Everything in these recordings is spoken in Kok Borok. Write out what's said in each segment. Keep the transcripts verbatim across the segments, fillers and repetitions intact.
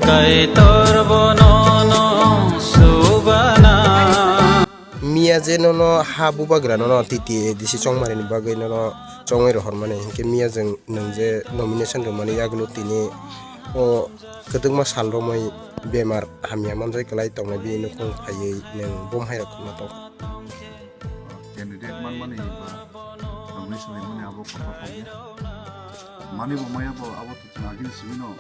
Kaitor bono no subana. Miya je nono ha bubagra nono T T A D C chongmani bagwi nono chongwi rohormani hinkhe miya jwng nwng je nomination rwmani yagulo tini o kwtwkma sal romwi bemar hamya manjai kwlai tongnai bini nukhung phaiwi nwng bom hai rok khwna tong. Candidate manmani ba nomination rwmani abo kotha tongya. Mani bo maya bo abo to chwng agini simi no,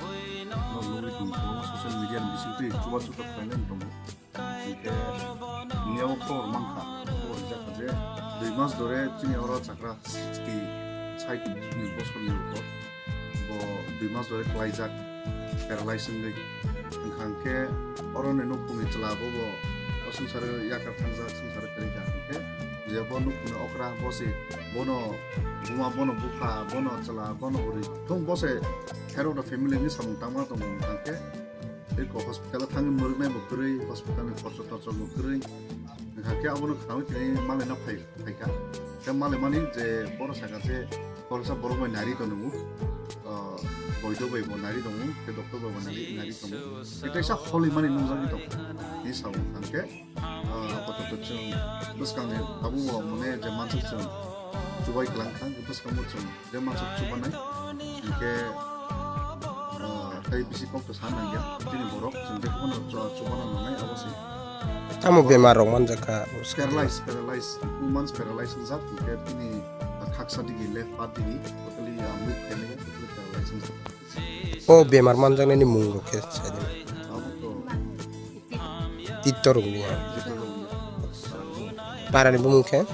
no lugui tong, bo social media ni bising twi chuba chuba khlainai tongo. Hinkhe miya o khobor mankha, khobor rijak kha je dui mas dore chini oro chakra sixty sait ni bosor ni upor bo dui mas dore klaijak, paralyze wngwi. Wngkha hinkhe oro ni nukhung ni chwla bo bo o swngchar yakar thangjak, swngchar kwrwi kha hinkhe je bo nukhung ni okra bo se bono buma, bono bupha, bono chwla, bono bwrwi thung bo se head of the family ni samung tangma tongo wngkha hinkhe. Eko hospital o thangwi mwrwknai bo kwrwi, hospital ni khorcho torcho bo kwrwi. Wngkha khe abono khnaui tini malaina phai, phaikha. Khe malaimani je borok sakha je khoroksa borok bai nari tongo, ah, boido bai bo nari tongo, khe doctor bai bo nari, nari tongo. Khe teisa holi mani nungjagwi tongo. Ni sao wngkha khe, ah, apatot chwng bwskangni abo bo mane je mansuk chwng chubai kwlangkha, bwskango chwng je masa chubanai, hinkhe, ah, tei bisi kok to sa nangya, chini borok chwng je phano chu-, chubana nangnai abo se. Tamo bemar rok manjak kha? Paralyze, paralyze, two months paralyze wngjak, hinkhe tini, ah, khaksa digi left part digi totally, ah, move khainai, totally paralyze wngjak. O bemar manjaknai ni mung rok khe sai di. Abo to Titto rok ni. Titto rok ni. Para ni bumung khe?